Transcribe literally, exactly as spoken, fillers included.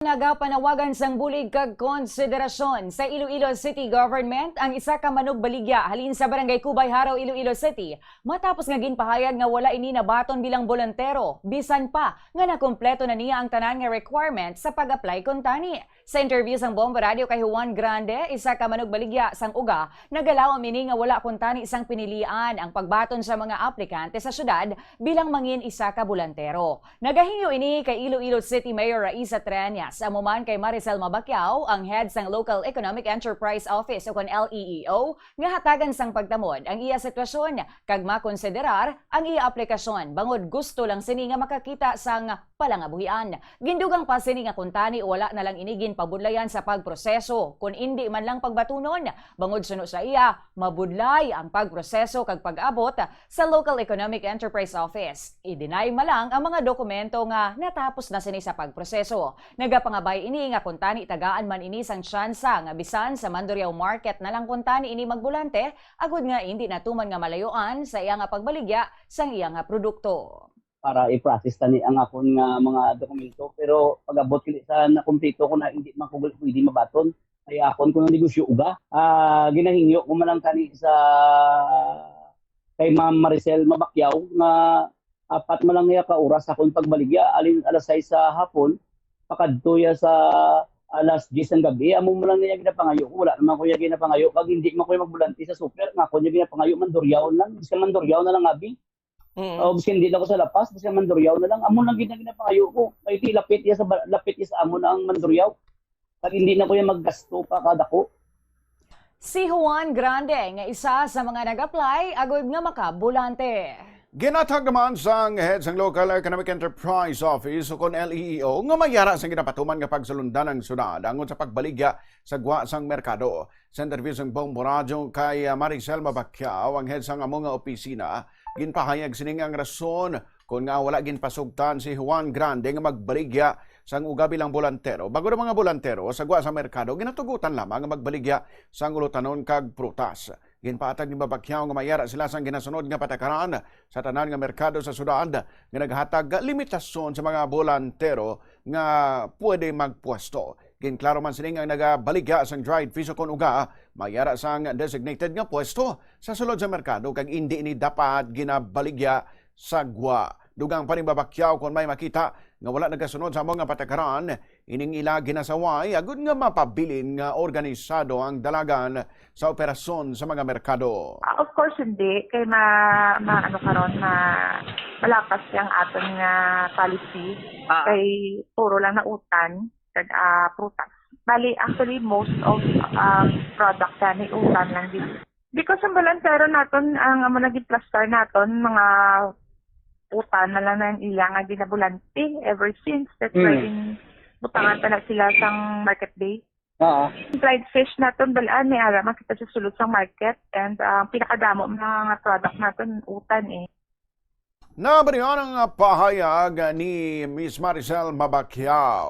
Nagapanawagan sang bulig kag konsiderasyon sa Iloilo City Government ang isa ka manugbaligya halin sa Barangay Cubay, Jaro, Iloilo City, matapos nga ginpahayag nga wala ini nabaton bilang bolontero, bisan pa nga nakumpleto na niya ang tanan nga requirement sa pag-apply kuntani. Sa interview sang Bombo Radio kay Juan Grande, isa ka manugbaligya sang uga, nagalawom ini nga wala kuntani sang pinilian ang pagbaton sa mga aplikante sa syudad bilang mangin isa ka bolantero. Nagahingyo ini kay Iloilo City Mayor Raisa Treñas, amo man kay Maricel Mabacquiao, ang head sang Local Economic Enterprise Office ukon L E E O, nga hatagan sang pagtamod ang iya sitwasyon kag makonsiderar ang iya aplikasyon bangod gusto lang sini nga makakita sang palangabuhian. Gindugang pa sini nga kuntani wala na lang ini ginpabudlayan sa pagproseso, kun indi man lang pagbatunon, bangod suno sa iya, mabudlay ang pagproseso kag pag-abot sa Local Economic Enterprise Office. I-deny man lang ang mga dokumento nga natapos na sini sa pagproseso. Nagapangabay ini nga kuntani tagaan man ini sang tsansa nga bisan sa Mandurriao Market na lang kuntani ini magbolante, agud nga indi na tuman nga malayoan sa iya nga pagbaligya sang iya nga produkto. Para i-process tani ang akon nga mga dokumento. Pero pag-abot kini sa nakumpleto ko na, hindi man ko pwede mabaton. Kaya akon ko nga negosyo uga. Ah, ginahingyo ko man lang kani sa kay Ma'am Maricel Mabacquiao nga apat man lang iya ka oras akon pagbaligya, alin alas sais sa hapon pakadto ya sa alas diyes ng gabi. Amo man lang niya ginapangayo ko. Wala naman ko ya ginapangayo kag hindi man ko ya magbulante sa super. Nga ako niya ginapangayo, Mandurriao lang. Bisan Mandurriao na lang abi. Mm. O, bisan hindi na ko sa La Paz, bisan Mandurriao na lang. Amo lang gid ang ginapangayo ko. Kay di lapit iya sa ba-, lapit iya sa amo na ang Mandurriao. Kag hindi na ko ya maggasto pa kadako. Si Juan Grande nga isa sa mga nag-apply agud nga makabulante. Ginatag naman sang head sang Local Economic Enterprise Office ukon L E E O nga mayara sang ginapatuman nga pagsulundan ang syudad angon sa pagbaligya sa gwa sang merkado. Sa interview sang Bombo Radyo kay, ah, Maricel Mabacquiao, ang head sang amo nga opisina, ginpahayag sini nga ang rason kon nga wala ginpasugtan si Juan Grande nga magbaligya sang uga bilang bolantero. Bangod ang mga bolantero sa gwa sa merkado, ginatugutan lamang nga magbaligya sang ulutanon kag prutas. Ginpaatag ni Mabacquiao nga mayara sila sang ginasunod nga patakaran sa tanan nga merkado sa syudad nga naghatag limitasyon sa mga bolantero nga pwede magpwesto. Ginklaro man sini nga ang nagabaligya sang dried fish ukon uga mayara sang designated nga pwesto sa sulod sa merkado kag indi ini dapat ginabaligya sa gwa. Dugang pa ni Mabacquiao, kon may makita nga wala nagasunod sa amo nga patakaran, ining ila ginasaway agud nga mapabilin nga organisado ang dalagan sa operasyon sa mga merkado. Ah, of course, hindi. Kay ma-, ma-, ano karon, ma-, malapas ang aton nga policy. Ah. Kay puro lang na utan kag, ah, prutas. Bali, actually, most of, um, product gani utan lang din. Because ang bolantero naton, ang amo naging plastar naton, mga utan na lang na ang iya nga ginabulante ever since. That's why Mm. in-, butangan pa na sila sang market day. Oo. Dried fish naton, balaan, may ara man kita sa sulod sang market. And, ah, ang pinakadamo mga product naton, utan eh. Nabalian ang pahayag ni Miss Maricel Mabacquiao.